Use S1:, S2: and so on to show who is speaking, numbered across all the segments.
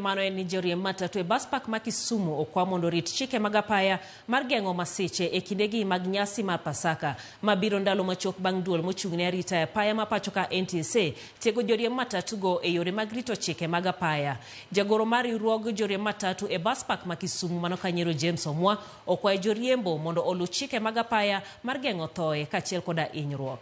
S1: Mano en ni joriemb matatu e bus park ma Kisumu okwa mondo orit chike mag apaya mar geng'o masiche e kindegi mag nyasi mar Pasaka mabiro ndalo machuok bang' duol mochung' ne arita e apaya ma pacho ka NTSA tiego joriemb matatu go e yore mag rito chike mag apaya. Jagoro mar riwruog joriemb matatu e bus park ma Kisumu mano Kanyero James Omwa okwayo joriembo mondo oluw chike mag apaya mar geng'o thoe kaachiel koda hinyruok.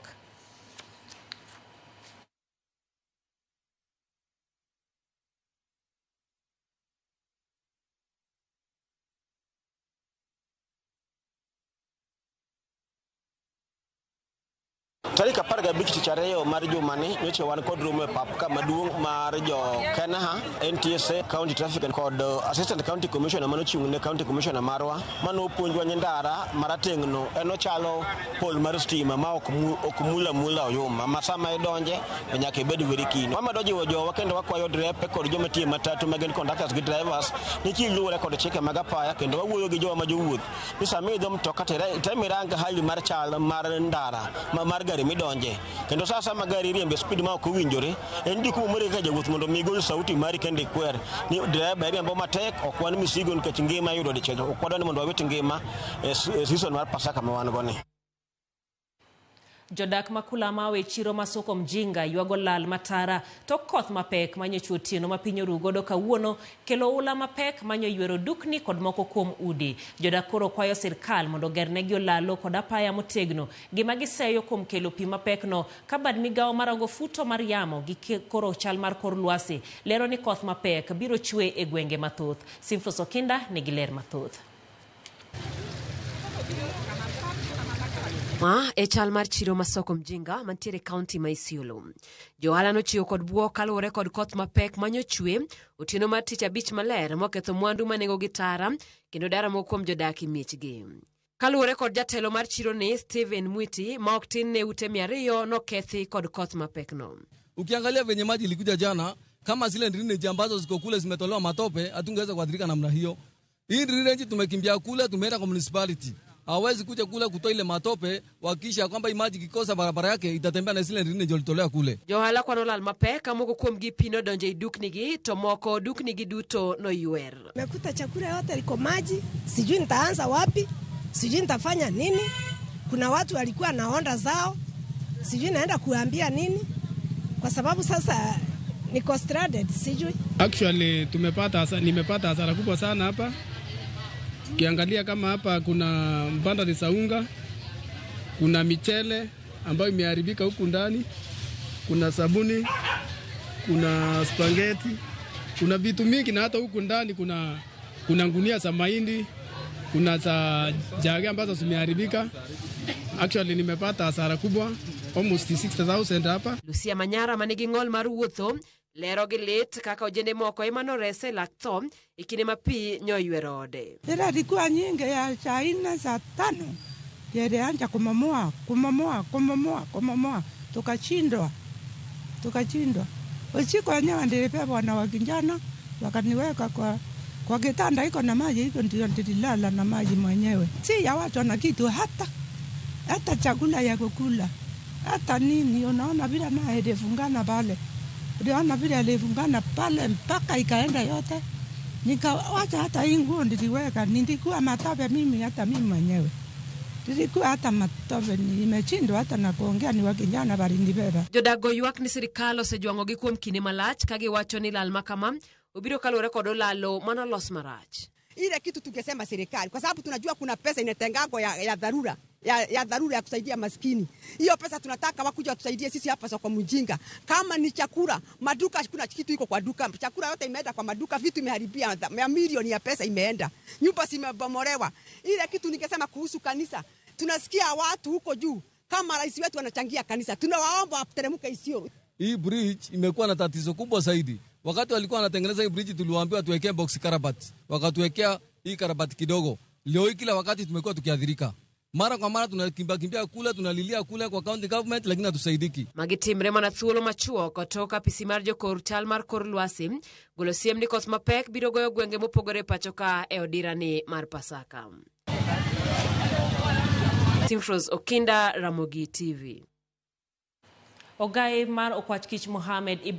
S2: Tarik 15 tich ariyo mar jumani nyocha wan kod romo e pap ka maduong' mar jo KeNHA, NTSA, County Traffic kod Assistant County Commissioner manochung' ne County Commissioner marwa manopuonjwa ni ndara marateng'no en ochalo pol mar stima ma ok mul amula oyuma ma sama idonje to nyaka ibed very keen. Wamedo jiwo jowa kendo wakwayo drepe kod joma tiyo e matatu ma gin conductors gi drivers ni kiluwore kod chike mag apaya kendo wawuoyo gi jowa ma jowuoth ni sama iidho mtoka to tem irang hali mar chal mar ndara mar gari midonje kendo sa asaya ma gari iriembo e speed ma ok owinjore en jukumu mari kaka jawuoth mondo mi igol sauti mari kendo ikwer ni dereba iriembo matek ok wan misigo nikech ngima iyudo dichiel ok wadwa ni mondo wawit ngima e season mar Pasaka ma wan go ni.
S1: Jodak ma Kulamawe e chiro ma Soko Mjinga ywago lal matara tok koth mapek manyocha otieno ma piny oru godo kawuono kelo oula mapek manyoywero dukni kod moko kuom udi. Jodak koro kwayo sirkal mondo ogernegi olalo kod apaya motegno gima giseyo kuom kelo pi mapekno ka bad migawo marango futo mar yamo gi koro chal mar kor lwasi lero ni koth mapek biro chwe e gwenge mathoth. Simfos Okinda nigi ler mathoth.
S3: Ma e chal mar chiro ma Soko Mjinga mantiere e kaunti ma Isiolo. Johala nochiwo kod buok kaluwore kod koth mapek manyochwe otieno mar tich abich maler moketho mwandu ma nengogi tara kendo daro moko kuom jodak e miechgi. Kaluwore kod jatelo mar chironi Steven Mwiti ma ok tin ne ute 200 nokethi kod koth mapekno.
S4: Ukiangalia venye maji ilikuja jana, kama zile drainage ambazo ziko kule zimetolewa matope, hatungeweza kuathirika namna hiyo. Hii drainage tumekimbia kule, tumeenda kwa municipality. Hawezi kuja kule kutoa ile matope, wakisha kwamba hii maji ikikosa barabara yake itatembea na zile drainage walitolea kule.
S3: Johala kwano lal mapek ka moko kuomgi pi nodonjo e duknigi to moko duknigi duto noywer.
S5: Nimekuta chakula yote iko maji, sijui nitaanza wapi, sijui nitafanya nini. Kuna watu walikuwa na onda zao, sijui naenda kuambia nini, kwa sababu sasa niko stranded, sijui.
S6: Actually nimepata hasara kubwa sana hapa. Ukiangalia kama hapa kuna mbanda za unga, kuna michele ambayo imeharibika huku ndani, kuna sabuni, kuna spaghetti, kuna vitu mingi, na hata huku ndani kuna ngunia za mahindi, kuna za jage ambazo zimeharibika. Actually nimepata hasara kubwa almost 60,000 hapa.
S3: Lucia Manyara manigi ng'ol mar wuotho lero gi lit kaka ojende moko ema norese e lak tho e kinde ma pi nyoywero ode.
S7: Ila ilikuwa nyingi ya saa 4 saa 5 ilianza kumomoa, kumomoa, kumomoa, kumomoa, tukashindwa, tukashindwa. Usiku wenyewe nilibebwa na wakijana wakaniweka kwa kitanda iko na maji, hivyo ndio nililala na maji mwenyewe. Si ya watu na kitu, hata chakula ya kukula, hata nini. Unaona vile naye ilifungana pale, uliona vile ilifungana pale mpaka ikaenda yote. Nikawacha hata hii nguo niliweka, nilikuwa matope mimi, hata mimi mwenyewe nilikuwa hata matope, nimeshindwa hata na kuongea, ni wakijana walinibeba.
S3: Jodak go ywak ni sirikal osejwang'ogi kuom kinde malach ka giwacho ni lal ma kama obiro kaluwore kod olalo manolos marach.
S8: Ile kitu tungesema serikali, kwa sababu tunajua kuna pesa inatengagwa ya dharura, ya dharura ya kusaidia maskini. Hiyo pesa tunataka wakuja watusaidie sisi hapa Soko Mjinga. Kama ni chakula, maduka kuna kitu iko kwa duka, chakula yote imeenda kwa maduka, vitu imeharibia, mamilioni ya pesa imeenda. Nyumba zimebomolewa. Ile kitu ningesema kuhusu kanisa, tunasikia watu huko juu kama rais wetu anachangia kanisa, tunawaomba wateremke Isiolo.
S4: Hii bridge imekuwa na tatizo kubwa zaidi. Wakati walikuwa wanatengeneza hii bridge tuliwaambiwa tuwekee box culvert, wakatuwekea hii culvert kidogo. Leo hii kila wakati tumekuwa tukiadhirika. Mara kwa mara tunakimbia kimbia kule, tunalilia kule kwa county government, lakini hatusaidiki.
S3: Magi timre mana thuolo machuok tok apisi mar jokor chal mar kor lwasi golo siem ni koth mapek biro goyo gwenge mopogore pacho ka e odirani mar Pasaka. Simfros Okinda, Ramogi TV.
S1: Ogai mar Okwach Kich Mohamed Ibrahim.